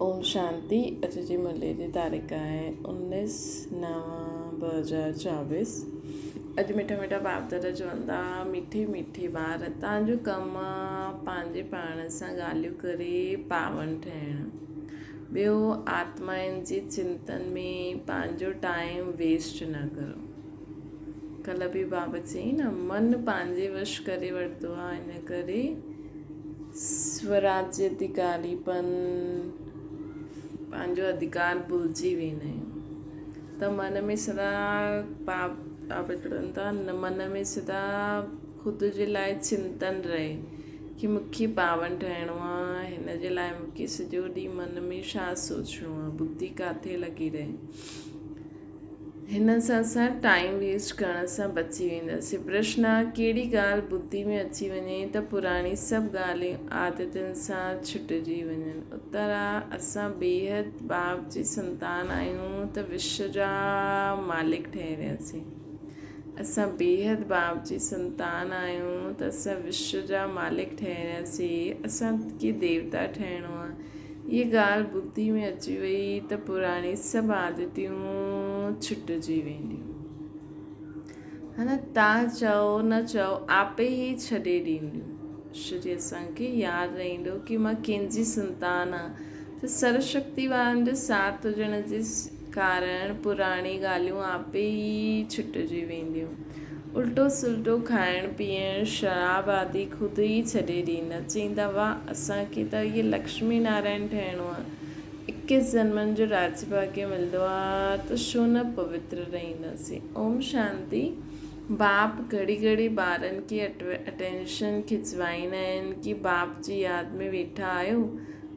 اوم شانتي اڄ جي مرلي جي تاريخ آهي انيس نو 2024. اڄ مٺا مٺا باپ دادا چون ٿا، مٺي مٺي ٻار، تان جو ڪم آ پنهنجي پاڻ سان ڳالهيون ڪري پاون ٺهڻ، ٻيو آتمائن جي چنتن ۾ پنهنجو ٽائيم ويسٽ نه ڪرو. ڪلهه به بابا چيائين نه من پنهنجي وش ڪري وٺندو آ، ان ڪري سوراجيه اڌڪاري پن پنهنجو اڌڪار ڀلجي ويندا آهيون ته من ۾ سدا پاپ پاپ ٿا. من ۾ سدا خود جي لاء چنتن رهي ڪي مون کي پاون ٺهڻو آهي، هن جي لاء مون کي سڄو ڏينهن من ۾ ڇا سوچڻو آهي، ٻڌي ڪاٿي لڳي رهي. هن سان اسان ٽائيم ويسٽ ڪرڻ سان بچي وينداسين. پرشن، ڪهڙي ڳالهه ٻڌي ۾ اچي وڃي ته پراڻي سڀ ڳالهيون عادتن سان ڇٽجي وڃن؟ اتر، اسان بيحد باپ جي سنتان آهيون ته وشو جا مالڪ ٺهرياسين. اسان بيحد باپ جي سنتان آهيون ته اسان وشو جا مالڪ ٺهرياسين. اسان کي ديوتا ٺهڻو آهي. هيء ڳالهه ٻڌي ۾ اچي وئي ته پراڻي سڀ عادتيون ڇٽجي وينديون. هن تان چئو نه چئو آپي ئي ڇڏي ڏينديون. شري اسان کي ياد رهندو ڪي مان ڪنهن جي سنتان آهيان ته سرو شڪتي وارن جو ساٿ هجڻ جي ڪارڻ پراڻي ڳالهيون آپي ئي ڇٽجي وينديون. الٽو سلٽو کائڻ پيئڻ، شراب آدي خود ئي ڇڏي ڏيندا. چئيندا، واهه اسان کي ته اهي لڪشمي نارائڻ ٺهڻو آ. اڪيس جنمن جو راڄ ڀاڳيه ملندو آ ته ڇو نه پوتر رهنداسين. اوم شانتي. باپ گهڙي گهڙي ٻارن کي اٽينشن کچوائيندا آهن ڪي باپ جي ياد ۾ ويٺا آهيو.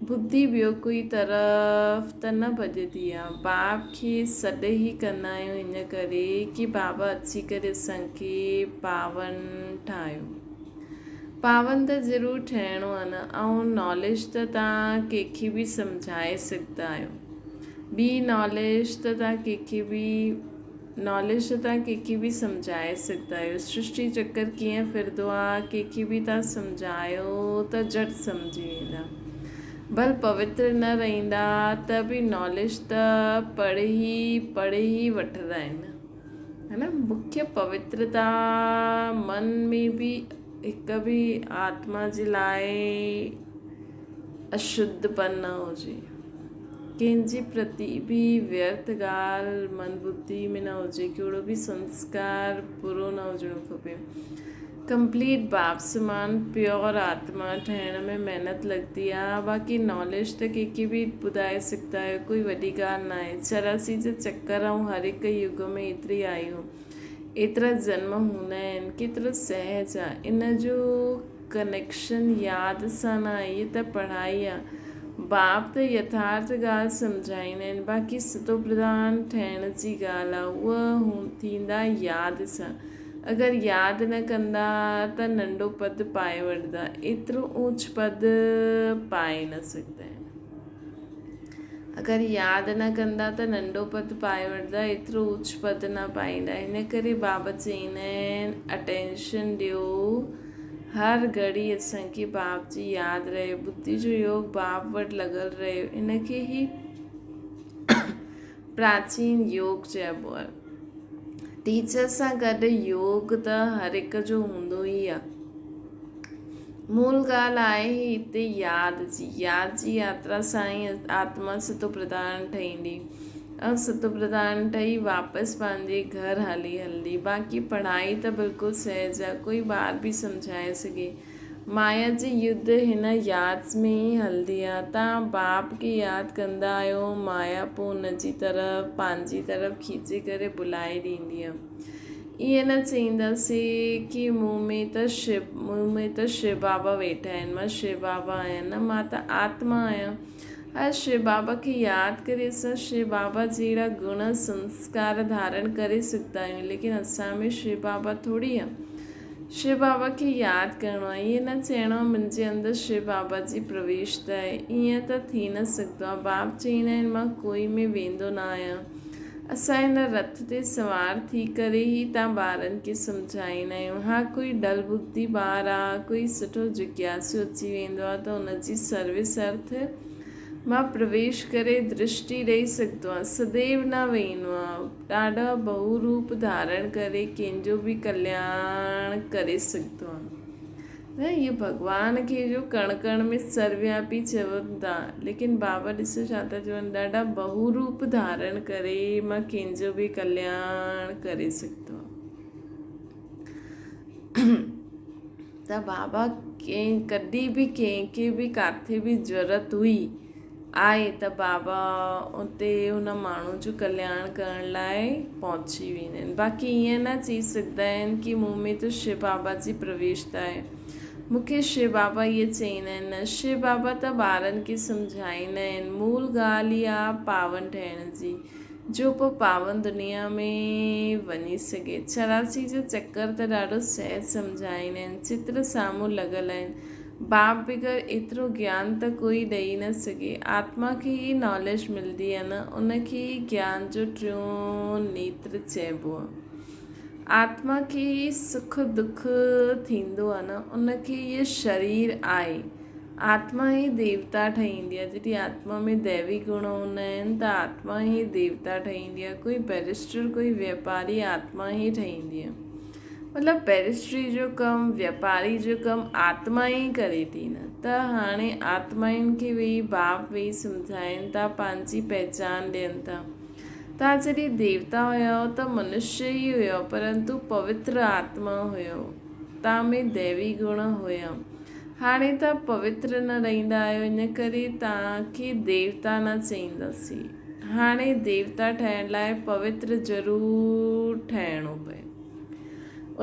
ٻڌي ٻيو ڪوئي طرف ته نه ڀڄندي آ. باپ کي سڏ ئي ڪندا آهيون ان ڪري ڪي بابا اچي ڪري اسان کي پاون ٺاهيو. پاون ته ضرور ٺهڻو آ نه. ۽ ناليج ته توهان ڪنهن کي به سمجهائي سگهندا آهيو. ٻي ناليج ته توهان ڪنهن کي به. ناليج ته توهان ڪنهن کي به سمجهائي سگهندا آهيو. سرشٽي چڪر ڪيئن ڦرندو آهي ڪنهن کي به توهان سمجهايو ته جهٽ سمجهي ويندا. ڀل پوتر نه رهندا ته به ناليج ته پڙهي پڙهي وٺندا آهن. ها نه مکيه پوترتا من ۾ به هڪ به آتما جي لاء اشڌ پن نه هجي. ڪنهن جي پرتي به ويرٿ ڳالهه من ٻڌي ۾ نه هجي، ڪهڙو به سنسڪار برو نه هجڻو کپي. ڪمپليٽ باپ سمان پيور آتما ٺهڻ ۾ محنت لڳندي آ، باقي ناليج ته ڪنهن کي به ٻڌائي سگهندا آهيو، ڪوئي وڏي ڳالهه ناهي. 84 جا چڪر ۽ هر هڪ يگ ۾ ايتري آيون، ايترا جنم هوندا آهن، ڪيترو سهج آ، ان جو ڪنيڪشن ياد سان نه آهي، هيء ته پڙهائي آ. باپ ته يٿارٿ ڳالهه سمجهائيندا آهن، باقي ستوپرڌان ٺهڻ جي ڳالهه آ، اها ٿيندا ياد سان. اگر ياد نه ڪندا ته ننڍو پد پائي وٺندا، ايترو اوچ پد پائي نه سگهندا آهن. اگر ياد نه ڪندا ته ننڍو پد پائي وٺندا، ايترو اوچ پد نه پائيندا. ان ڪري بابا چئيندا آهن، اٽينشن ڏيو، هر گهڙي اسان کي باپ جي ياد رهي، ٻڌي جو يوگ باپ وٽ لڳل رهي، ان کي ئي پراچين يوگ چئبو آهي. ٽيچر سان گڏ يوگ ته هر هڪ جو هوندو ئي آهي. مول ڳالهه آهي هي هتي ياد جي. ياد جي ياترا سان ئي آتما ستو پرڌان ٺهيندي ۽ ستو پرڌان ٺهي واپس پنهنجي گهر هلي هلندي. باقي پڙهائي ته بلڪل سهج آهي، ڪوئي ٻار به سمجهائي سگهي. مايا جي يڌ هن ياد ۾ ئي هلندي آهي. توهان باپ کي ياد ڪندا آهيو، مايا پوء ان جي طرف پنهنجي طرف کيچي ڪري بلائي ڏيندي آهي. ائين نه چئينداسين ڪي مون ۾ ته شو مون ۾ ته شو بابا ويٺا آهن، مان شو بابا آهيان، نه مان ته آتما آهيان. هر شو بابا کي ياد ڪري اسان شو بابا جهڙا گڻ سنسڪار ڌارڻ ڪري سگهندا آهيون، ليڪن اسان ۾ شو بابا ٿوري آهي. شو بابا کي ياد ڪرڻو آهي، ائين نه چئڻو آهي منهنجي اندر شو بابا جي پرويشتا آهي، ائين ته ٿي نه سگهندو آهي. باپ چئيندا آهن مان ڪوئي ۾ ويندو نه آهيان. اسان هن رٿ تي سوار ٿي ڪري ئي تان ٻارن کي سمجهائيندا آهيون. ها ڪوئي ڊل ٻڌي ٻار آ، ڪوئي سٺو جگياسو اچي ويندو آ ته ان جي سروس ارٿ مان پرويش ڪري درشٽي ڏئي سگهندو آهيان، سديو نه ويهندو آهيان، ڏاڍا بهو روپ ڌارڻ ڪري ڪنهن جو به ڪلياڻ ڪري سگهندو آهيان. نه اهو ڀڳوان کي جو ڪڻ ڪڻ ۾ سروياپي چون ٿا، ليڪن بابا ڏسو ڇا ٿا چون، ڏاڍا بهو روپ ڌارڻ ڪري مان ڪنهن جو به ڪلياڻ ڪري سگهندو آهيان. ته بابا ڪنهن ڪڏهن به ڪنهن کي به ڪاٿي به ضرورت هئي آهي ته بابا اتي ان ماڻهو جو ڪلياڻ ڪرڻ لاء پهچي ويندا آهن باقي ائين نه چئي سگهندا آهن ڪي مون ۾ ته شو بابا جي پرويشتا آهي مون کي شو بابا ائين چئيندا آهن نه شو بابا ته ٻارن کي سمجهائيندا آهن مول ڳالهه اها پاون ٺهڻ جي جو پوء پاون دنيا ۾ وڃي سگهي. 84 جو چڪر ته ڏاڍو سهج سمجهائيندا آهن. چتر سامهون لڳل آهن. باپ بغير ايترو گيان ته ڪوئي ڏئي نه سگهي. آتما کي ئي ناليج ملندي آهي نه ان کي ئي گيان جو ٽيون نيتر چئبو آهي. آتما کي ئي سک دک ٿيندو آهي نه ان کي ئي شرير آهي. آتما ئي ديوتا ٺهي ايندي آهي. جڏهن آتما ۾ ديوي گڻ هوندا آهن ته آتما ئي ديوتا ٺهي ايندي آهي. ڪوئي بئريسٽر، ڪوئي ويپاري آتما ئي ٺهي ايندي آهي. مطلب بئريسٽري جو ڪم، ويپاري جو ڪم آتما ئي ڪري ٿي نه. ته هاڻي آتمائن کي ويهي باپ ويهي سمجهائين ٿا، پنهنجي پهچان ڏين ٿا. توهان جڏهن ديوتا هيؤ ته منشيه ئي هيؤ پرنتو پوتر آتما هيؤ. توهان ۾ ديوي گڻ هيا. هاڻي توهان پوتر نه رهندا آهيو، ان ڪري توهان کي ديوتا نه چئينداسين. هاڻي ديوتا ٺهڻ لاء پوتر ضرور ٺهڻو پئي.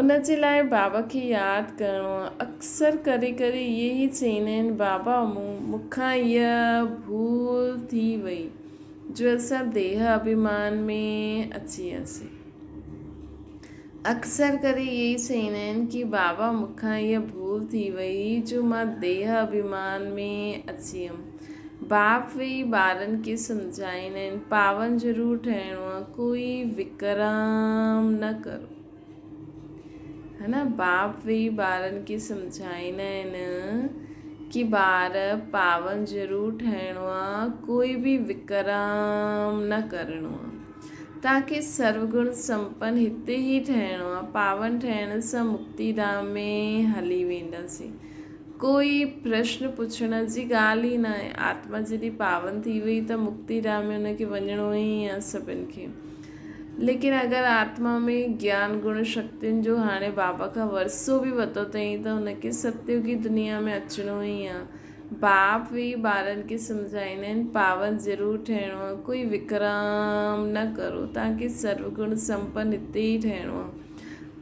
ان جي لاء بابا کي ياد ڪرڻو آهي. اڪثر ڪري ڪري اهي ئي چئيندا آهن، بابا مون کان اها ڀول ٿي وئي جو اسان ديهه اڀيمان ۾ اچي وياسين. اڪثر ڪري اهي ئي چئيندا آهن ڪي بابا مون کان اها ڀول ٿي وئي جو مان ديهه اڀيمان ۾ اچي ويم. باپ ويهي ٻارن کي سمجهائيندا آهن پاون ضرور ٺهڻو آهي ڪوئي وڪرام نه ڪرو. ها نه باپ ويهي ٻارن کي سمجهائيندا آهن ڪي ٻار پاون ضرور ٺهڻو آهي ڪوئي به وڪرام نه ڪرڻو آهي. توهان کي سروگڻ سمپن هتي ئي ٺهڻو آ، پاون ٺهڻ سان مڪتي ڌام ۾ هلي وينداسين. ڪوئي پرشن پڇڻ جي ڳالهه ئي ناهي. آتما جڏهن پاون ٿي وئي ته مڪتي ڌام ۾ ان کي وڃڻو ئي آ سڀن کي. ليڪن اگر آتما ۾ گيان گڻ شڪتين جو هاڻي بابا کان ورثو به ورتو اٿئين ته هن کي ستيوگي دنيا ۾ اچڻو ئي آ. باپ ويهي ٻارن کي سمجهائيندا آهن، پاون ضرور ٺهڻو آهي، ڪوئي وڪرام نه ڪرو، توهان کي سروگڻ سمپن هتي ئي ٺهڻو آهي.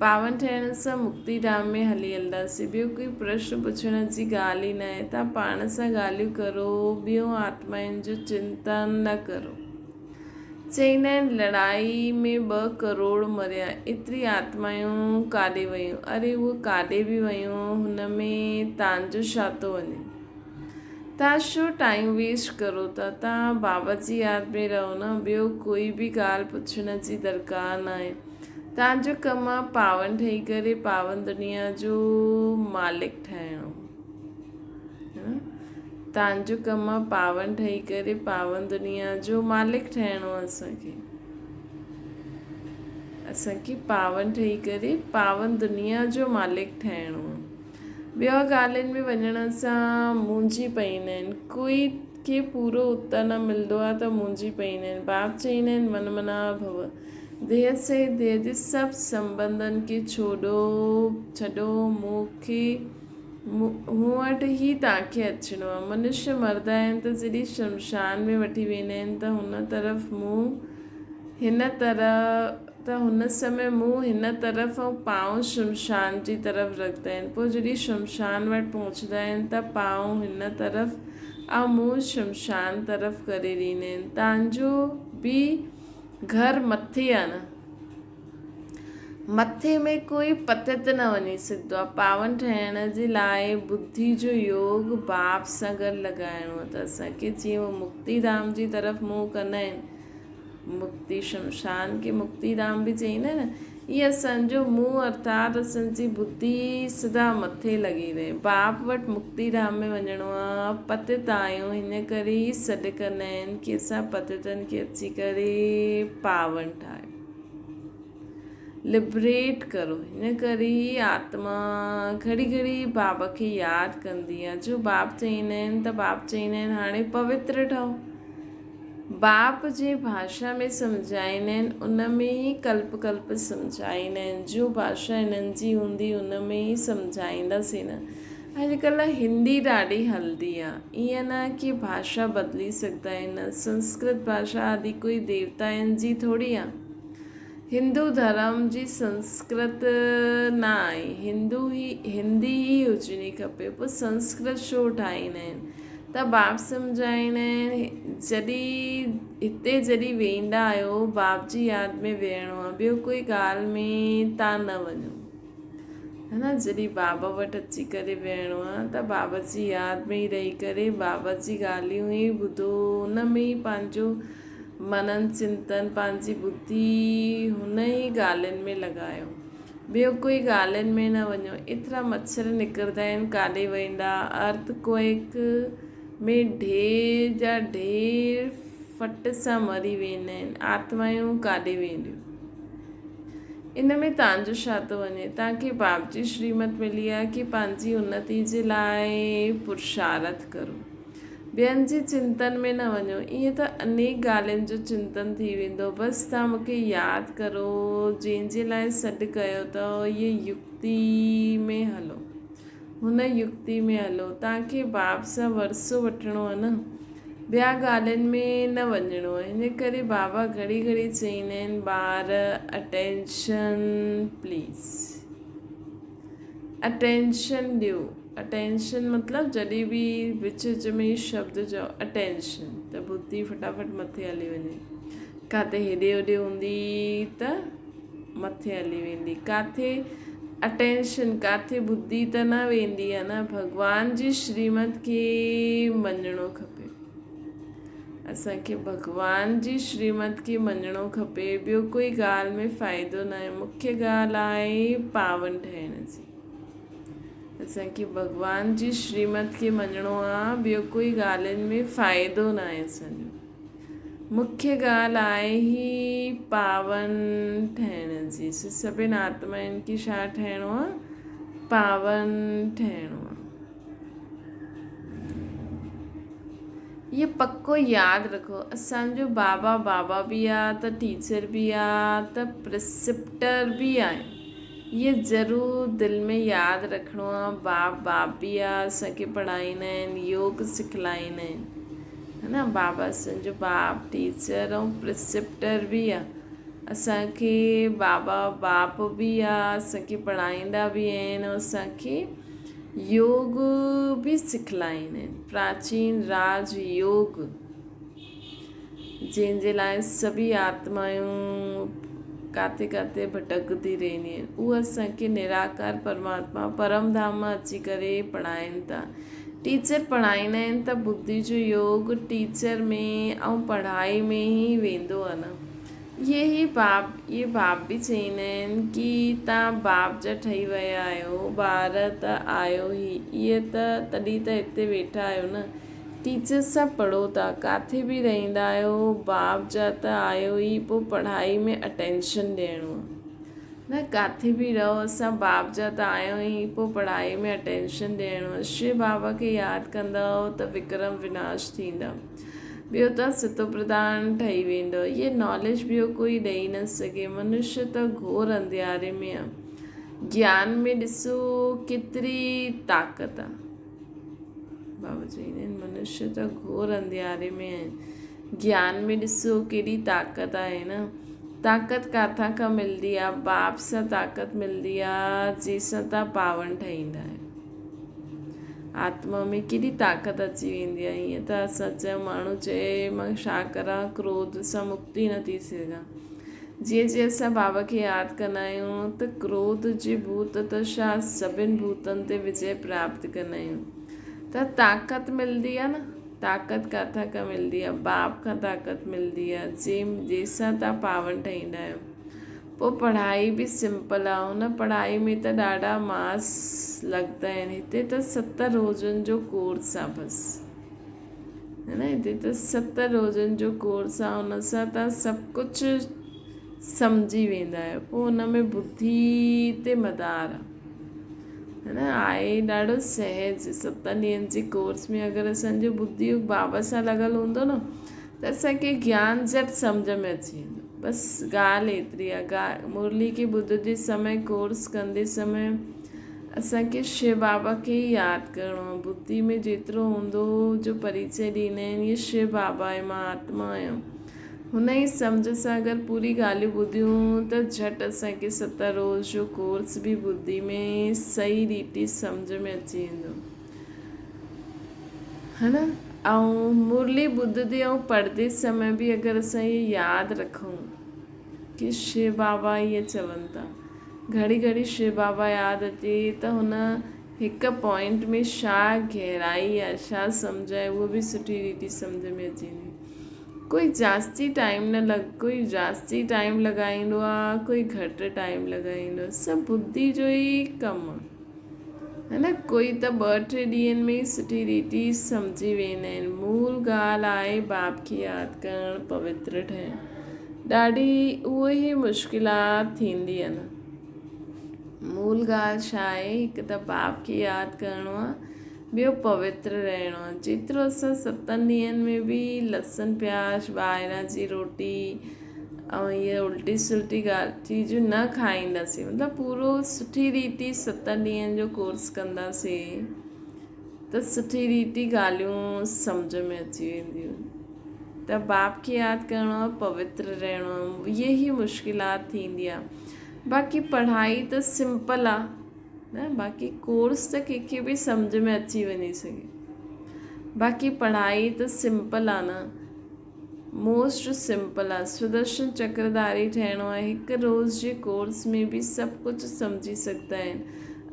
پاون ٺهڻ سان مڪتي ڌام ۾ هلي هلنداسين. ٻيو ڪوئي پرشن پڇڻ جي ڳالهه ئي ناهي. توهان پاڻ سان ڳالهيون ڪرو، ٻيون آتمائن جو چنتن نه ڪرو. چئيندا آهن لڙائي ۾ ٻه ڪروڙ مريا، ايتري آتمائون ڪاڏي ويون؟ اري اهي ڪاڏي به ويون، هن ۾ تانجو ڇا ٿو وڃي؟ تان ڇو ٽائيم ويسٽ ڪرو ٿا؟ تان بابا جي ياد ۾ رهو نه، ٻيو ڪوئي به ڳالهه پڇڻ جي درڪار ناهي. تانجو ڪم آ پاون ٺهي ڪري پاون دنيا جو مالڪ ٺهڻو. تان جو ڪم آ پاون ٺهي ڪري پاون دنيا جو مالڪ ٺهڻو آ اسان کي. اسان کي پاون ٺهي ڪري پاون دنيا جو مالڪ ٺهڻو آ. ٻيو ڳالهين ۾ وڃڻ سان مونجهي پئيندا آهن. ڪوئي کي پورو اتر نه ملندو آ ته مونجهي پئيندا آهن. باپ چئيندا آهن من منا ڀو. ديهه سهت ديهه جي سڀ سنٻنڌن کي ڇوڏو ڇڏو مون کي مون وٽ ئي توهان کي اچڻو آهي. منشيه مردا آهن ته جڏهن شمشان ۾ وٺي ويندا آهن ته هن طرف منهن هن طرح ته هن سمي منهن هن طرف ۽ پانء شمشان جي طرف رکندا آهن. پوء جڏهن شمشان وٽ پهچندا آهن ته پانء هن طرف ۽ منهن شمشان طرف ڪري ڏيندا آهن. تان جو به گهر مٿي آهي نه. مٿي ۾ ڪوئي پتت نه وڃي سگهندو آهي. پاون ٺهڻ جي لاء ٻڌي جو يوگ باپ سان گڏ لڳائڻو آهي ته اسان کي جيئن هو مڪتي ڌام جي طرف منهن ڪندا آهن، مڪتي شمشان کي مڪتي ڌام به چئيندا آهن نه، هي اسان جو منهن ارٿات اسان جي ٻڌي سدا مٿي لڳي رهي. باپ وٽ مڪتي ڌام ۾ وڃڻو آ، پتت آهيون، هن ڪري ئي سڏ ڪندا آهن ڪي اسان پتتن کي اچي ڪري پاون ٺاهيو. لبريٽ ڪرو. هن ڪري ئي آتما گهڙي گهڙي باب کي ياد ڪندي آ. جو باب چئيندا آهن ته باب چئيندا آهن هاڻي پوتر ٺهو. باپ جنهن ڀاشا ۾ سمجهائيندا آهن ان ۾ ئي ڪلپ ڪلپ سمجهائيندا آهن. جو ڀاشا هنن جي هوندي ان ۾ ئي سمجهائينداسين نه. اڄڪلهه هندي ڏاڍي هلندي آ. ائين نه ڪي ڀاشا بدلي سگهندا آهن. سنسڪرت ڀاشا آدي ڪوئي ديوتائن جي ٿوري آ. هندو ڌرم جي سنسڪرت نه آهي هندو هي هندي ئي هجڻي کپي پوء سنسڪرت ڇو ٺاهيندا آهن ته باپ سمجهائيندا آهن جڏهن هتي جڏهن ويندا آهيو باپ جي ياد ۾ ويهڻو آهي ٻيو ڪوئي ڳالهه ۾ تان نه وڃو ها نه جڏهن بابا وٽ اچي ڪري ويهڻو آهي ته بابا جي ياد ۾ ئي رهي ڪري بابا جي ڳالهيون ئي ٻڌو ان ۾ ئي پنهنجو منن چنتن پنهنجي ٻڌي هن ئي ڳالهين ۾ لڳايو. ٻيو ڪوئي ڳالهين ۾ نه وڃو. ايترا مڇر نڪرندا آهن ڪاڏي ويندا. ارٿ ڪوئيڪ ۾ ڍير جا ڍير ڦٽ سان مري ويندا آهن. آتمائون ڪاڏي وينديون. ان ۾ تان جو ڇا ٿو وڃي. تان کي باپ جي شريمت ملي آهي ڪي پنهنجي انتي جي لاء پرشارٿ ڪرو. ٻين جي چنتن ۾ نه وڃو. ائين ته انيڪ ڳالهين جو چنتن ٿي ويندو. بس توهان مون کي ياد ڪرو، جنهن جي لاء سڏ ڪيو اٿو، هيء يڪتي ۾ هلو. هن يڪتي ۾ هلو. توهان کي باب سان ورثو وٺڻو آهي نه؟ ٻيا ڳالهين ۾ نه وڃڻو آهي. ان ڪري بابا گهڙي گهڙي چئيندا آهن، ٻار اٽينشن پليز. اٽينشن ڏيو. اٽينشن مطلب جڏهن به وچ وچ ۾ شبد چئو اٽينشن ته ٻڌي فٽافٽ مٿي هلي وڃي. ڪاٿي هيڏي هوڏي هوندي ته مٿي هلي ويندي. ڪاٿي اٽينشن ڪاٿي ٻڌي ته نه ويندي آهي نه. ڀڳوان جي شريمت کي مڃڻو کپي. اسان کي ڀڳوان جي شريمت کي مڃڻو کپي ٻيو ڪوئي ڳالهه ۾ فائدو ناهي مکيه ڳالهه آهي پاون ٺهڻ جي اسان کي ڀڳوان جي شريمت کي مڃڻو آ ٻيو ڪوئي ڳالهين ۾ فائدو ناهي اسان جو مکيه ڳالهه آهي هي پاون ٺهڻ جي سو سڀن آتمائن کي ڇا ٺهڻو آ پاون ٺهڻو آ. اهو پڪو ياد رکو اسان جو بابا بابا به آ ته ٽيچر به آ ته پرسپٽر به آهي اهو ضرور دل ۾ ياد رکڻو آ باب باب به آ اسان کي پڙهائيندا آهن يوگ سکلائيندا آهن ها نه بابا اسان جو باپ ٽيچر ۽ پرسپٽر به آ اسان کي بابا باپ به آ اسان کي پڙهائيندا به آهن اسان کي يوگ به سکلائيندا آهن. پراچين راج يوگ جنهن جي لاء سڀئي آتمائون ڪاٿي ڪاٿي ڀٽڪندي رهنديون آهن اهو اسان کي نراڪار پرماتما پرم ڌام مان اچي ڪري پڙهائين ٿا. ٽيچر پڙهائيندا آهن ته ٻڌي جو يوگ ٽيچر ۾ ۽ پڙهائي ۾ ئي ويندو آهي نه. اهي ئي باب اهي باب به چئيندا آهن ڪي تان باب جا ٺهي ويا آهيو، ٻار ته آهيو ئي، اهي ته تڏهن ته هتي ويٺا آهيو نه، ٽيچرس سان پڙهو ٿا، ڪاٿي به رهندا آهيو، باب جا ته آهيو ئي، پوء پڙهائي ۾ اٽينشن ڏيڻو آهي نه، ڪاٿي به رهو اسان باب جا ته آهيون ئي، پوء پڙهائي ۾ اٽينشن ڏيڻو آهي، شو بابا کي ياد ڪندؤ ته وڪرم وناش ٿيندا. ٻيو ته ستو پرڌان ٺهي ويندو. هيء ناليج ٻيو ڪوئي ڏئي نه سگهي. منشيه ته گهور انڌياري ۾ آ. گيان ۾ ڏسو ڪيتري طاقت آ. بابا چئيندا آهن منشيه ته گهور انڌياري ۾ آهن. گيان ۾ ڏسو ڪيڏي طاقت آهي نه. طاقت ڪاٿان کان ملدي آ؟ باپ سان طاقت ملدي آ جنهن سان تان پاون ٺهيندا آهيو. آتما ۾ ڪيڏي طاقت اچي ويندي آهي. ائين ته اسان چيو ماڻهو چئي مان ڇا ڪران ڪروڌ سان مڪتي نه ٿي سگهان. جيئن جيئن اسان بابا کي ياد ڪندا آهيون ته ڪروڌ جي ڀوت ته ڇا سڀن ڀوتن تي وجي پراپت ڪندا آهيون ته طاقت ملدي آهي نه طاقت ڪاٿان کان ملدي آهي باپ کان طاقت ملدي آهي جنهن سان تان پاون ٺهيندا آهيو. پوء پڙهائي به سمپل آ هن پڙهائي ۾ ته ڏاڍا مارڪس لڳندا آهن هتي ته ست روزن جو ڪورس آ بس هي نه هتي ته ست روزن جو ڪورس آ ان سان تان سڀ ڪجهه سمجهي ويندا آهيو پوء ان ۾ ٻڌي تي مدار آ هي نه آهي ڏاڍو سهج ستن ڏينهن جي ڪورس ۾ اگر اسان جو ٻڌي بابا سان لڳل هوندو نه ته اسان کي گيان جهٽ سمجهه ۾ اچي ويندو. بس ڳالهه ايتري آهي. مرلي کي ٻڌندي سمي، ڪورس ڪندي سمي اسان کي شو بابا کي ئي ياد ڪرڻو آهي. ٻڌي ۾ جيترو هوندو جو پريچي ڏيندا آهن اهي شو بابا آهي مان آتما آهيان. هن ئي سمجهه سان اگر پوري ڳالهيون ٻڌيون ته جهٽ اسان کي ست روز جو ڪورس به ٻڌي ۾ صحيح ريتي سمجهه ۾ اچي ويندو. ها نه ۽ مرلي ٻڌندي ۽ پڙهندي سمي به اگر اسان اهي ياد رکون ڪي شو بابا ائين چون ٿا گهڙي گهڙي شو بابا ياد اچي ته هن هڪ پوائنٽ ۾ ڇا گهرائي آهي ڇا سمجهه آهي اهو به سٺي ريتي سمجهه ۾ اچي ويندي ڪوئي جاستي ٽائيم نه لڳ ڪوئي جاستي ٽائيم لڳائيندو آهي ڪوئي گهٽ ٽائيم لڳائيندو آهي سڀ ٻڌي جو ئي ڪم آهي ها نه ڪوئي ته ٻه ٽي ڏينهن ۾ ئي سٺي ريتي سمجهي ويندا آهن. مول ڳالهه آهي باپ کي ياد ڪرڻ پوتر ٺهڻ. ڏاڍي اهو ئي مشڪلات ٿيندي آهي نه. مول ڳالهه ڇا آهي هڪ ته باپ کي ياد ڪرڻو آهي ٻيو پوتر رهڻو آهي. جيترو اسان ستن ڏينهن ۾ به لسن پياز ٻاهران جي روٽي ۽ اهي الٽي سلٽي ڳالهه چيزون نه کائينداسين مطلب پورو سٺي ريتي ستن ڏينهن جو ڪورس ڪنداسين ته سٺي ريتي ڳالهيون سمجهه ۾ اچي وينديون ته باپ کي ياد ڪرڻو آهي پوتر رهڻو آهي اهي ئي مشڪلات ٿيندي آهي باقي پڙهائي ته سمپل آهي نه باقي ڪورس ته ڪنهن کي به سمجهه ۾ اچي وڃي سگهي باقي پڙهائي ته سمپل آهي نه موسٽ سمپل آ. سدرشن چڪرڌاري ٺهڻو آهي. هڪ روز جي ڪورس ۾ به سڀ ڪجهه سمجهي سگهندا آهن.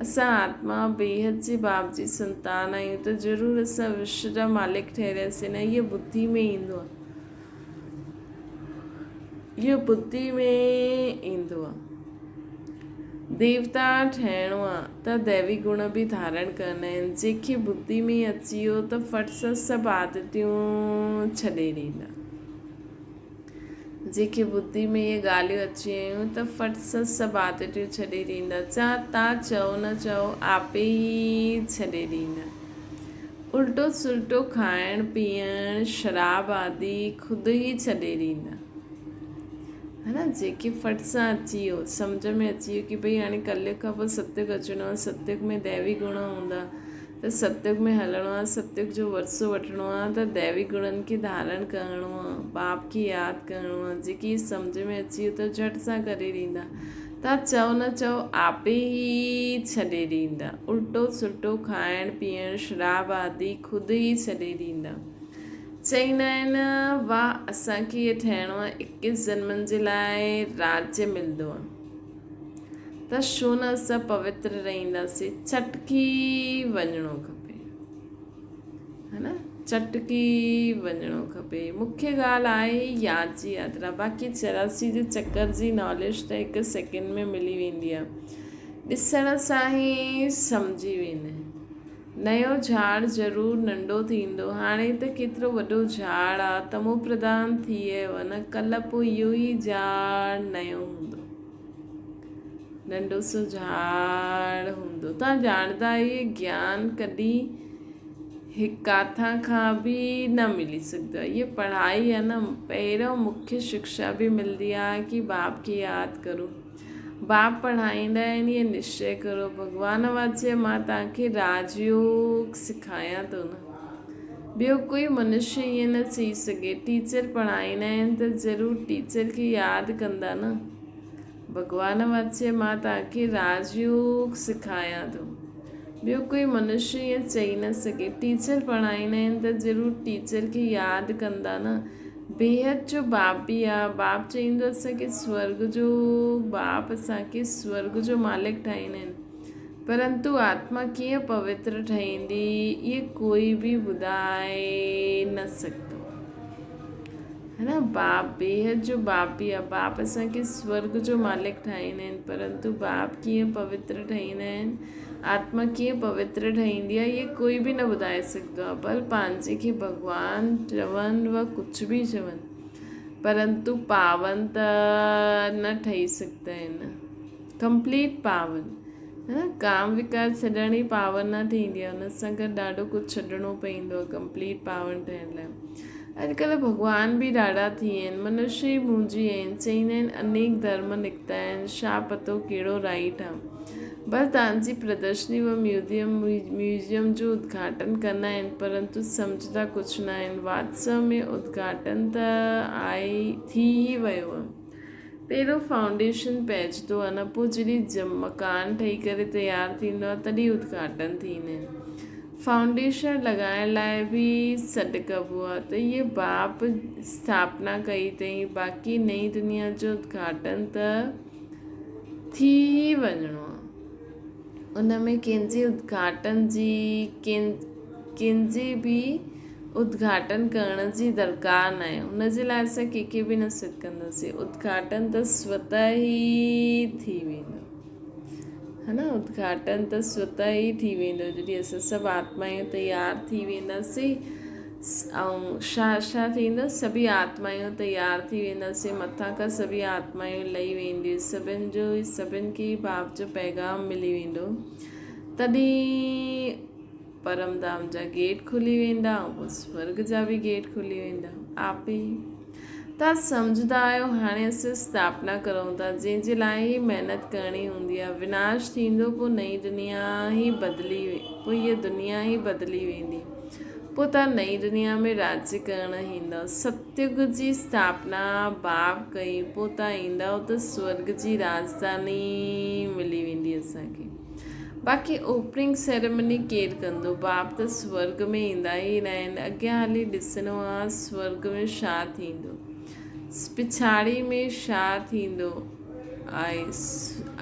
اسان آتما بيحد جي باپ جي سنتان آهيون ته ضرور اسان وشو جا مالڪ ٺهرياسين نه اهو ٻڌي ۾ ايندو آهي. اهو ٻڌي ۾ ايندو آهي. ديوتا ٺهڻو آ ته ديوي گڻ به ڌارڻ ڪرڻا آهن. جنهن کي ٻڌي ۾ اچي ويو ته ڦٽ سان سڀ عادتيون ڇڏي ڏيندا. جنهن کي ٻڌي ۾ اهي ڳالهيون اچي ويون ته ڦٽ سان سڀ عادتيون ڇڏي ڏيندا. چا تان چئو نه چئو آپي ئي ڇڏي ڏيندا. الٽو سلٽو کائڻ پيئڻ، شراب آدي خود ئي ڇڏي ڏيندا. ها نه جيڪي ڦٽ سان اچي ويو سمجهه ۾ اچي ويو ڪي ڀئي هاڻي ڪليگ کان پوء ستيگ اچڻو آهي ستيگ ۾ ديوي گڻ هوندا ته ستيگ ۾ هلڻو آهي ستيگ جو ورثو وٺڻو آهي ته ديوي گڻن کي ڌارڻ ڪرڻو آهي باپ کي ياد ڪرڻو آهي جيڪي سمجهه ۾ اچي ويو ته جهٽ سان ڪري ڏيندا تان چئو نه چئو آپي ئي ڇڏي ڏيندا الٽو سلٽو کائڻ پيئڻ شراب آدي خود ئي ڇڏي ڏيندا. چئيندا آهن، واهه اسان کي اهي ٺهڻو آهي، اڪيس جنمن جي لاء راجيه ملندو آهي ته ڇو نه اسان پوتر رهنداسين، چٽڪي وڃڻو کپي ها نه چٽڪي وڃڻو کپي. مکيه ڳالهه آهي ياد جي ياترا، باقي 84 جي چڪر جي ناليج ته هڪ سيڪنڊ ۾ ملي ويندي آهي، ڏسڻ سان ئي سمجهي ويندا آهن. نيو جھاڙ ضرور ننڍو ٿيندو. هاڻي ته ڪيترو وڏو جھاڙ آ. تمو پرڌان ٿي ويو نه. ڪلهه پوء اهو ئي جھاڙ نيو هوندو. ننڍو سو جھاڙ هوندو. توهان ڄاڻندا آهيو اهي گيان ڪڏهن هڪ ڪاٿان کان به نه ملي سگهندو آهي. اهي پڙهائي آ نه. پهريون مکيه شڪشا به ملندي آ ڪي باپ کي ياد ڪرو. باپ پڙهائيندا آهن اهي نشچي ڪرو. ڀڳوان واچي مان توهان کي راج يوگ سکايان ٿو نه. ٻيو ڪوئي منشيه ائين نه چئي سگهي. ٽيچر پڙهائيندا آهن ته ضرور ٽيچر کي ياد ڪندا نه. ڀڳوان واچي مان توهان کي راج يوگ سکايان ٿو. ٻيو ڪوئي منشيه ائين چئي نه سگهي. ٽيچر پڙهائيندا آهن ته ضرور ٽيچر کي ياد ڪندا نه. بيحد جو باپ به آ. باپ چئيندو اسان کي سورڳ جو باپ اسان کي سورڳ جو مالڪ ٺاهيندا آهن. پرنتو آتما ڪيئن پوتر ٺهيندي اهي ڪوئي به ٻڌائي نه سگهندو. هي نه باپ بيحد جو باپ به آهي. باپ اسان کي سورڳ جو مالڪ ٺاهيندا آهن، پرنتو باپ ڪيئن پوتر ٺهيندا آهن، آتما ڪيئن پوتر ٺهيندي آهي، اهي ڪوئي به نه ٻڌائي سگهندو آهي. ڀل پنهنجي کي ڀڳوان چون و ڪجهه به چون، پرنتو پاون ته نه ٺهي سگهندا آهن. ڪمپليٽ پاون هي نه ڪام وڪار ڇڏڻ ئي پاون نه ٿيندي آهي، ان سان گڏ ڏاڍو ڪجهه ڇڏڻو پوندو آهي ڪمپليٽ پاون ٺهڻ لاء. اڄڪلهه ڀڳوان به ڏاڍا ٿي ويا آهن، منشي ئي منهنجي آهن، چئيندا آهن انيڪ ڌرم نڪتا آهن، ڇا پتو ڪهڙو رائيٽ آ. ڀل تان جي پردرشني و ميوزيم ميوزيم جو ادگهاٽن ڪندا آهن پرنتو سمجهندا ڪجهه نه آهن. واتسو ۾ ادگهاٽن ته آهي ٿي ئي ويو آ. پهريون فائونڊيشن پئجندو آهي نه پوء جڏهن مڪان ٺهي ڪري تيار ٿيندو آهي تڏهن ادگهاٽن ٿيندا آهن. فائونڊيشن لڳائڻ لاء به سڏ ڪبو آهي ته هيء باپ اسٿاپنا ڪئي اٿئي باقي نئين دنيا جو ادگهاٽن ته ٿي ئي وڃڻو آهي. ان ۾ ڪنهن جي ادگهاٽن جي ڪنهن جي به ادگهاٽن ڪرڻ جي درڪار ناهي. ان جي لاء اسان ڪنهن کي به نه سڏ ڪنداسين. ادگهاٽن ته سوته ئي ٿي ويندو. ها نه ادگهاٽن ته سوته ئي ٿي ويندو جڏهن اسان سڀ آتمايون تيار ٿي وينداسين ۽ ڇا ڇا ٿيندو سڀئي آتمايون تيار ٿي وينداسين مٿان کان سڀئي آتمايون لهي وينديون سڀن جو سڀن کي باپ جو پيغام ملي ويندو تڏهن پرم ڌام جا گيٽ کلي ويندا ۽ پوء سورڳ جا به گيٽ کلي ويندا. آپ ئي توهان سمجهندا آهيو هاڻي اسين اسٿاپنا ڪرون ٿا جنهن جي لاء هي محنت ڪرڻي هوندي آهي. وناش ٿيندو پوء نئين دنيا ئي بدلي پوء هيء دنيا ئي بدلي ويندي. پوء توهان نئين دنيا ۾ راڄ ڪرڻ ايندؤ. ستيگ جي اسٿاپنا باپ ڪئي پوء توهان ايندؤ ته سورڳ جي راڄڌاني ملي ويندي اسان کي. باقي اوپننگ سيريمني ڪير ڪندو؟ باپ ته سورڳ ۾ ايندا ئي ناهن. اڳيان هلي ڏسڻو آ سورڳ ۾ ڇا ٿيندو. پڇاڙي ۾ ڇا ٿيندو آهي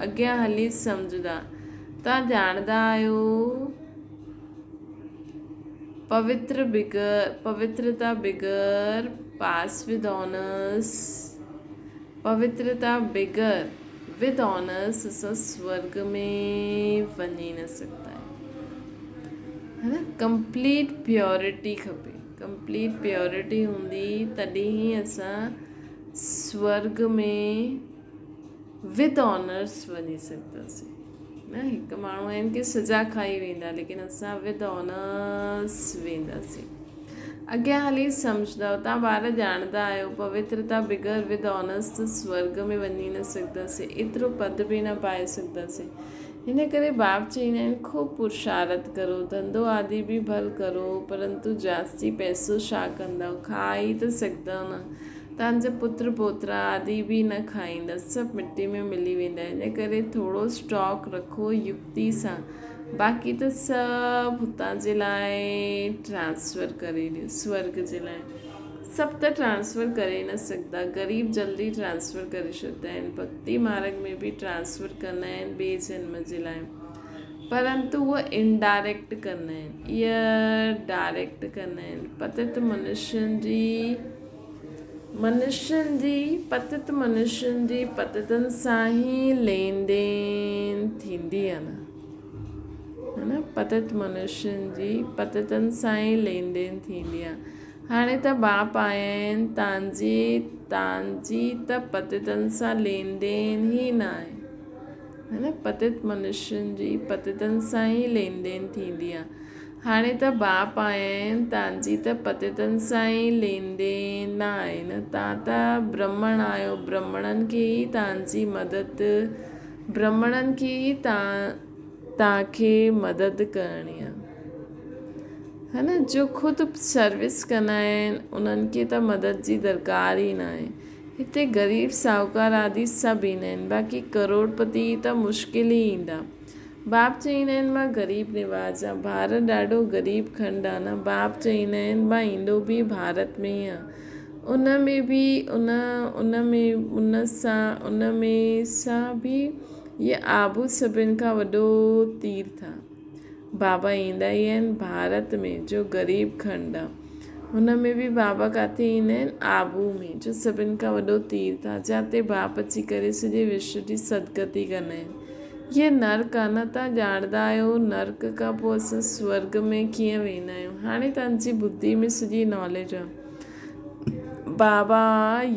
اڳيان هلي سمجهندا. توهان ڄاڻندا آهيو پوتر بغير پوترتا بغير پاس ود آنرس پوترتا بغير ود آنرس اسان سورڳ ۾ وڃي نه سگهندا آهيون ها نه ڪمپليٽ پيورٽي کپي ڪمپليٽ پيورٽي هوندي تڏهن ئي اسان سورڳ ۾ ود آنرس وڃي سگهنداسين نه هڪ ماڻهو آهن ڪي سزا کائي ويندا ليڪن اسان ود آنرس وينداسين اڳيان هلي سمجهندؤ. توهان ٻار ڄاڻندا آهيو، پوترتا بغير ود آنرس ته سورڳ ۾ وڃي نه سگهنداسين، ايترو پد به نه پائي سگهنداسين. هن ڪري باپ چئيندا آهن، خوب پرشارٿ ڪرو، ڌنڌو آدي به ڀل ڪرو، پرنتو جاستي پئسو ڇا ڪندؤ، کائي ته سگهندؤ نه، توهان جا پتر پوترا آدي به نه کائيندا، سڀ مٽي ۾ ملي ويندا، ان ڪري ٿورو اسٽاڪ رکو يڪتي سان. باقي ته سڀ هتان جي لاء ٽرانسفر ڪري ڏيو سورگ جي لاء سڀ ته ٽرانسفر ڪري نه سگهندا غريب جلدي ٽرانسفر ڪري ڇڏندا آهن ڀڳتي مارگ ۾ به ٽرانسفر ڪندا آهن ٻئي جنم جي لاء پرنتو اهي انڊائريڪٽ ڪندا آهن اهي ڊائريڪٽ ڪندا آهن پتت منشين جي منشين جي پتت منشين جي پتتن سان ئي لين دين ٿيندي آهي نه ها نه پتت منشين جي پتتن سان ئي لين دين ٿيندي آهي هاڻي ته باپ آيا آهن تانجي تانجي ته پتتن سان لين دين ئي نه آهي ها نه پتت منشين جي پتتن سان ئي لين دين ٿيندي آهي هاڻي ته باپ آيا آهن، تان جي ته پتيتن سان ئي لين دين نه آهي نه، تان ته برهمڻ آهيو، برهمڻن کي ئي تان جي مدد، برهمڻن کي ئي تان تان کي مدد ڪرڻي آهي. ها نه، جو خود سروس ڪندا آهن، انهن کي ته مدد جي درڪار ئي نه آهي. هتي غريب ساهوڪار آدي سڀ ايندا آهن، باقي ڪروڙپتي ته مشڪل ئي ايندا. باپ چئيندا آهن مان غريب نواز آن، ڀارت ڏاڍو غريب کنڊ آ نه، باپ چئيندا آهن مان ايندو به ڀارت ۾ ئي آن، ان ۾ به ان ان ۾ ان سان ان ۾ سان به هيء آبو سڀن کان وڏو تيرٿ آ. بابا ايندا ئي آهن ڀارت ۾ جو غريب کنڊ آ. هن ۾ به بابا ڪاٿي ايندا آهن؟ آبو ۾، جو سڀن کان وڏو تيرٿ آهي، جاتي باپ اچي ڪري سڄي وشو جي سدگتي ڪندا آهن. هيء نرڪ آهي نه، توهان ڄاڻندا آهيو نرڪ کان پوء اسان سورڳ ۾ ڪيئن ويندا آهيون. هاڻي توهان جي ٻڌي ۾ سڄي ناليج آهي. بابا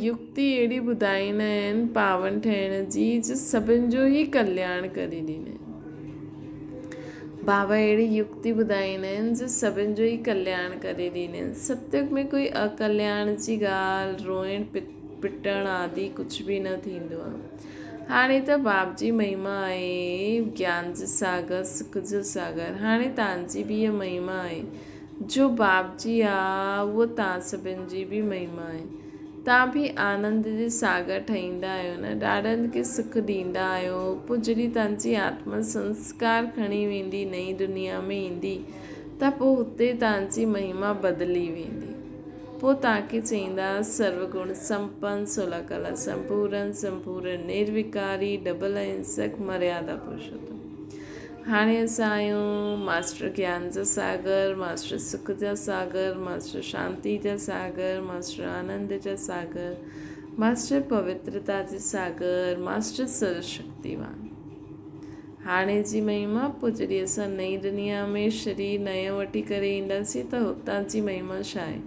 يڪتي اهڙي ٻڌائيندا آهن پاون ٺهڻ جي جو سڀن جو ئي ڪلياڻ ڪري ڏيندا آهن. بابا اهڙي يڪتي ٻڌائيندا آهن جو سڀن جو ئي ڪلياڻ ڪري ڏيندا آهن. ستيگ ۾ ڪوئي اڪلياڻ جي ڳالهه، روئڻ پٽڻ آدي ڪجهه به نه ٿيندو آهي. هاڻي ته باب جي مهما آهي، گيان جو ساگر، سک جو ساگر. هاڻي تان جي به اها مهما آهي. جو باب جي آ، اهو تان سڀن جي به مهما آهي. تان به آنند جي ساگر ٺهيندا آهيو نه، ڏاڍن کي سک ڏيندا آهيو. پوء جڏهن تان جي آتما سنسڪار کڻي ويندي، نئين دنيا ۾ ايندي ته پوء هتي تان جي مهما بدلي ويندي. پوء توهان کي چئيندا، سرو گڻ سمپن، سولا ڪلا سمپورن، سمپورن نروڪاري، ڊبل اهنسڪ، مريادا پرشوتم. هاڻي اسان آهيون ماسٽر گيان جا ساگر، ماسٽر سک جا ساگر، ماسٽر شانتي جا ساگر، ماسٽر آنند جا ساگر، ماسٽر پوترتا جي ساگر، ماسٽر سرو شڪتيوان. هاڻي جي مهما، پوء جڏهن اسان نئين دنيا ۾ شرير نئون وٺي ڪري اينداسين ته هتان جي مهما ڇا آهي؟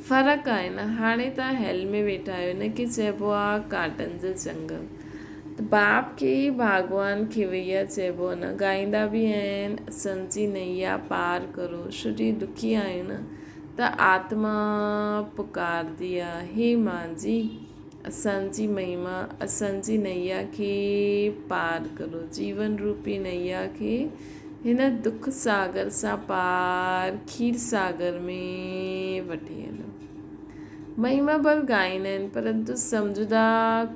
فرق آهي نه، هاڻي توهان هيل ۾ ويٺا آهيو، ان کي چئبو آهي ڪانٽن جو جنگل. ته باپ کي ئي ڀاڳوان کيويا چئبو آهي نه، ڳائيندا به آهن، اسان جي نيا پار ڪرو، شرير دکي آهيون نه، ته آتما پڪاردي آهي، هي مانجي! اسان جي مهما، اسان جي نيا کي پار ڪرو، جيون روپي نيا کي هن دک ساگر سان پار کير ساگر ۾ وٺي هلو. مهما ڀل ڳائيندا آهن، پرنتو سمجهندا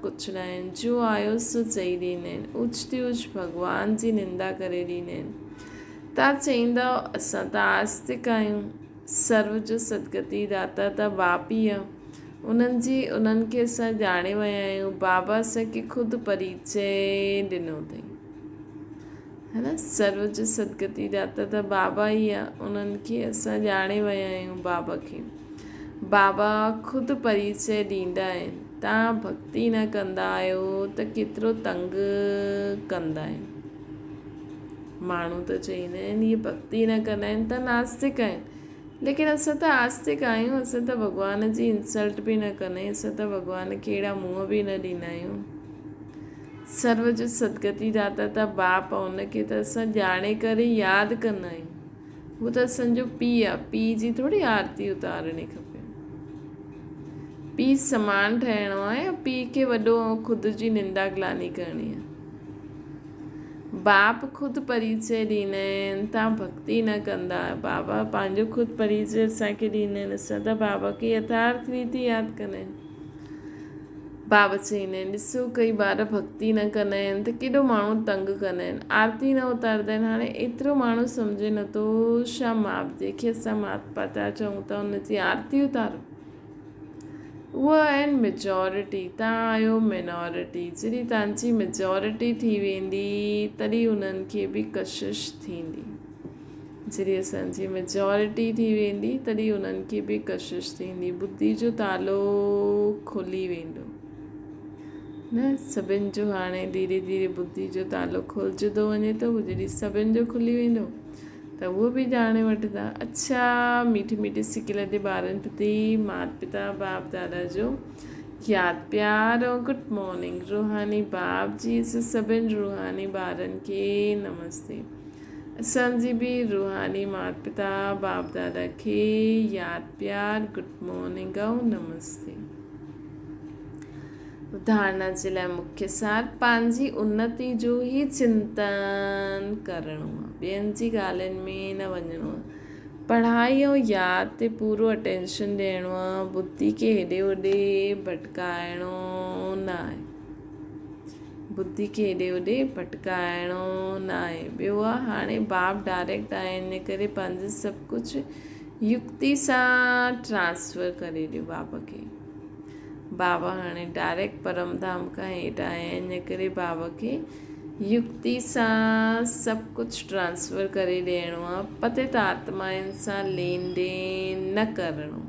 ڪجهه نه آهن، جو آيو سو چئي ڏيندا آهن، اوچ تي اوچ ڀڳوان جي نندا ڪري ڏيندا آهن. تان چئيندؤ اسان ته آستڪ آهيون، سرو جو سدگتي داتا ته باپ ئي آهي. انهن جي انهن کي اسان ڄاڻي ويا آهيون، بابا اسان کي خود پريچي ڏنو اٿئي. ها نه سرو جو سدگتي داتا ته بابا ئي آ، انهن کي اسان ڄاڻي ويا آهيون بابا کي. بابا خود پريچي ڏيندا آهن. تان ڀڳتي نه ڪندا آهيو ته ڪيترو تنگ ڪندا آهن. ماڻهو ته چئيندا آهن اهي ڀڳتي نه ڪندا آهن ته ناستڪ آهن. ليڪن اسان ته آستڪ آهيون، اسان ته ڀڳوان جي انسلٽ به نه ڪندا آهيون، اسان ته ڀڳوان کي اهڙا منهن به نه ڏيندا آهيون. سرو جو سدگتي داتا ته باپ آهي، ان کي ته اسان ڄاڻي ڪري ياد ڪندا آهيون. هو ته اسان جو پيء آهي، پيء جي ٿوري آرتي اتارڻي کپي. پيء سمان ٺهڻو آهي يا پيء کي وڏو ۽ خود جي نندا گلاني ڪرڻي آهي. باپ خود پريچي ڏيندا آهن، تان ڀڳتي نه ڪندا. بابا پنهنجو خود پريچي اسان کي ڏيندا آهن، اسان ته بابا کي يٿارٿ ريتي ياد ڪندا آهن. بابا چئيندا آهن، ڏسو ڪئي ٻار ڀڳتي نه ڪندا آهن ته ڪيڏو ماڻهو تنگ ڪندا آهن، آرتي نه اتاردا آهن. هاڻي ايترو ماڻهو سمجهي نٿو، ڇا ماپ جنهن کي اسان مات پتا چئون ٿا ان جي آرتي اتارو؟ اهي آهن ميجارٽي، توهان آهيو مينارٽي. جڏهن توهان جي ميجارٽي ٿي ويندي تڏهن انهن کي به ڪشش ٿيندي. جڏهن اسان جي ميجارٽي ٿي ويندي تڏهن انهن کي به ڪشش ٿيندي. ٻڌي جو تالو کلي ويندو نه سڀن جو. هاڻي ڌيري ڌيري ٻڌي جو تالو کلجندو وڃي ٿو. جڏهن سڀن جو کلي ويندو ته اهو به ڄاڻي وٺندا. اڇا ميٺي ميٺي سڪيلڌي ٻارن پرتي مات پتا باپ دادا جو ياد پيار ۽ گڊ مارننگ روحاني باپ جي اسان سڀن روحاني ٻارن کي نمستي اسان جي به روحاني مات پتا باپ دادا کي ياد پيار گڊ مارننگ ۽ نمستي. ڌارڻا جي لاء مکيه سار پنهنجي انتي جو ئي چنتن ڪرڻو آهي، ٻين جي ڳالهين ۾ نه وڃڻو آهي. پڙهائي ۽ ياد تي پورو اٽينشن ڏيڻو آهي، ٻڌي کي هيڏي هوڏي ڀٽڪائڻو نه آهي. ٻڌي کي هيڏي هوڏي ڀٽڪائڻو نه آهي. ٻيو آهي هاڻي باپ ڊائريڪٽ آهي ان ڪري پنهنجو سڀ ڪجهه يڪتي سان ٽرانسفر ڪري ڏيو باپ کي. بابا هاڻي ڊائريڪٽ پرم ڌام کان هيٺ آيا آهن، ان ڪري بابا کي يڪتي سان سڀ ڪجهه ٽرانسفر ڪري ڏيڻو آ، پتت آتمائن سان لين دين نه ڪرڻو.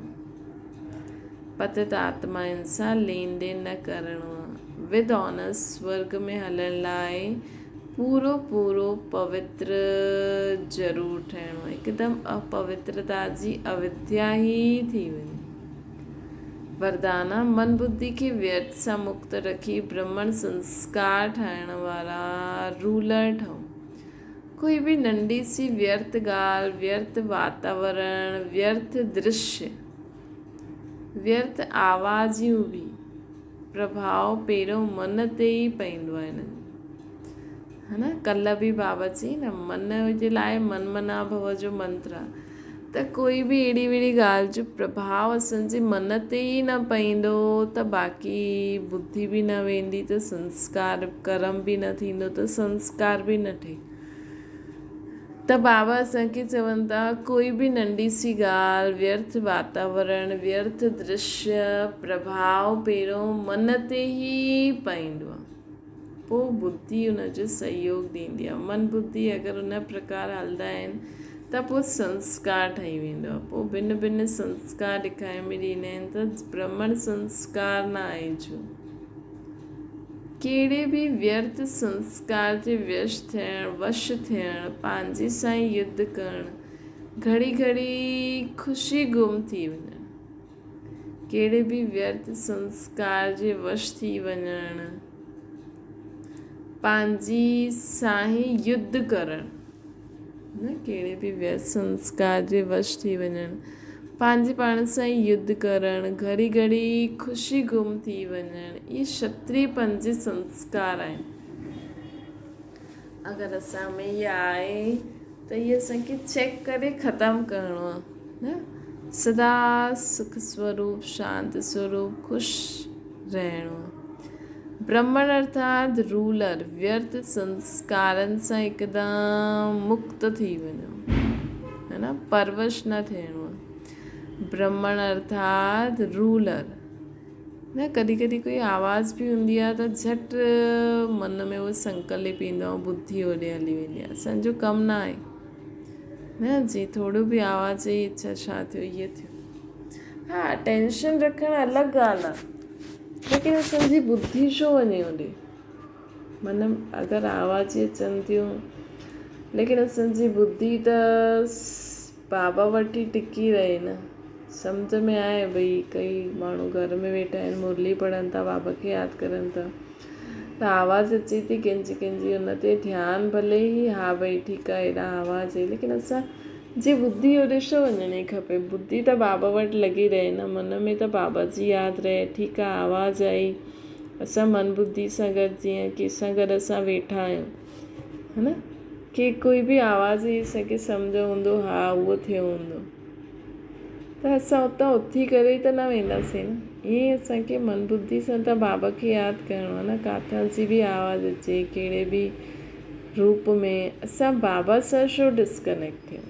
پتت آتمائن سان لين دين نه ڪرڻو آ. ود آنرس سورڳ ۾ هلڻ لاء پورو پورو پوتر ضرور ٺهڻو آ. هڪدم اپوترتا جي اوديا ئي ٿي وڃي. وردان، من ٻڌي کي ويرٿ سان مڪت رکي برهمڻ سنسڪار ٺاهڻ وارا رولر ٺهو. ڪوئي به ننڍي سي ويرٿ ڳالهه، ويرٿ واتاورڻ، ويرٿ درشيه، ويرٿ آوازيون به پرڀاء پهريون من تي ئي پئيندو آهي انهن جو. ها نه ڪلهه به بابا چئي نه من جي لاء من منا ڀو جو منتر آ ته ڪوئي به اهڙي وهڙي ڳالهه جو پرڀاء اسان جي من تي ئي نه پئيندو ته باقي ٻڌي به نه ويندي ته سنسڪار ڪرم به نه ٿيندو ته سنسڪار به نه ٺهي ته بابا اسان کي چون ٿا ڪوئي به ننڍي سي ڳالهه ويرٿ واتاورڻ ويرٿ درشيه پرڀاء پهريون من تي ئي پئيندو آ. پوء ٻڌي ان جو سهيوگ ڏيندي آهي. من ٻڌي اگر ان پرڪار هلندا آهن ته پوء سنسڪار ٺهي ويندو آهي. پوء ڀن ڀن سنسڪار ڏکائي ۾ ڏيندا آهن ته برهمڻ سنسڪار نه آهي جو ڪهڙي به ويرٿ سنسڪار جي ويش ٿيڻ، وش ٿيڻ، پنهنجي سان ئي يڌ ڪرڻ، گهڙي گهڙي خوشي گم ٿي وڃڻ. ڪهڙي به ويرٿ سنسڪار جي وش ٿي وڃڻ، پنهنجي سان ئي يڌ ڪرڻ، نه ڪهڙي به ويرٿ سنسڪار جي وش ٿي وڃڻ، پنهنجي پاڻ سان ئي يڌ ڪرڻ، گهڙي گهڙي خوشي گم ٿي وڃڻ، اهي شتري پن جي سنسڪار آهن. اگر اسان ۾ اهي آهي ته اهي اسان کي چيڪ ڪري ختم ڪرڻو آهي نه سدا سک سوروپ شانت سوروپ خوش رهڻو آهي. برهمڻ ارٿات رولر ويرٿ سنسڪارن سان هڪدم مڪت ٿي وڃو هي نه پروش نه ٿيڻو آهي. برهمڻ ارٿات رولر نه ڪڏهن ڪڏهن ڪوئي آواز به هوندي آهي ته جهٽ من ۾ اهو سنڪلپ ايندو آهي ٻڌي هوڏي هلي ويندي آهي اسان جو ڪم نه آهي نه جي ٿورو به آواز ئي اڇا ڇا ٿيو اهو ٿيو ها ٽينشن رکڻ الڳ ڳالهه آهي ليڪن اسان جي ٻڌي ڇو وڃي هوڏي من اگر آواز ئي اچن ٿيون ليڪن اسان جي ٻڌي ته بابا وٽ ئي ٽڪي رهي نه. سمجهه ۾ آئي ڀئي ڪئي ماڻهو گهر ۾ ويٺا آهن مرلي پڙهن ٿا بابا کي ياد ڪرن ٿا ته آواز اچي ٿي ڪنهن جي ڪنهن جي ان تي ڌيان ڀلي ئي ها ڀئي ٺيڪ آهي هيڏانهن آواز آئي ليڪن اسان جي ٻڌي هوڏي ڇو وڃڻي کپي ٻڌي ته بابا وٽ لڳي رهي نه من ۾ ته بابا جي ياد رهي ٺيڪ آهي آواز آئي اسان من ٻڌي سان گڏ جيئن ڪنهن سان گڏ اسان ويٺا آهيون ها نه ڪي ڪوئي به آواز ئي اسان کي سمجهه هوندو ها اهو ٿيو هوندو ته اسان اتان اٿي ڪري ئي ته نه وينداسين نه ائين ئي اسان کي من ٻڌي سان ته بابا کي ياد ڪرڻو آهي نه ڪاٿان جي به آواز اچي ڪهڙي به روپ ۾ اسان بابا سان ڇو ڊسڪنيڪٽ ٿيون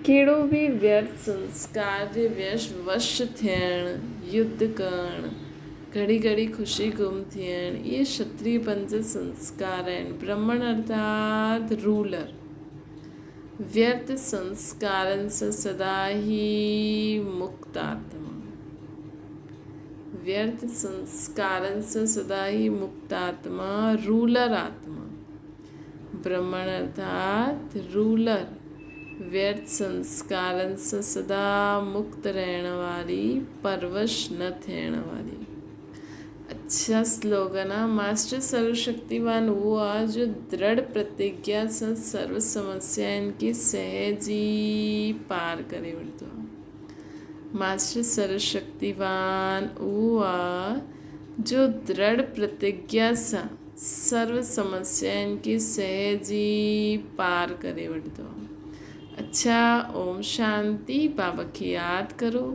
ڪهڙو به ويرٿ سنسڪار جي ويش وش ٿيڻ يڌ ڪرڻ گهڙي گهڙي خوشي گم ٿيڻ، اهي شتري پنج سنسڪار آهن. برهمڻ ارٿات رولر. ويرٿ سنسڪارن سان سدا ئي مڪت آتما. ويرٿ سنسڪارن سان سدا ئي مڪت آتما، رولر آتما. برهمڻ ارٿات رولر، ويرٿ سنسڪارن سان سدا مڪت رهڻ واري، پروش نه ٿيڻ واري. اڇا سلوگن آ، ماسٽر سرو شڪتيوان اهو آ جو درڙ پرتگيا سان سرو سمسيائن کي سهج ئي پار ڪري وٺندو آ. ماسٽر سرو شڪتيوان اهو آ جو درڙ پرتگيا سان سرو سمسيائن کي سهج ئي پار ڪري وٺندو. اڇا اوم شانتي بابا کي ياد ڪرو.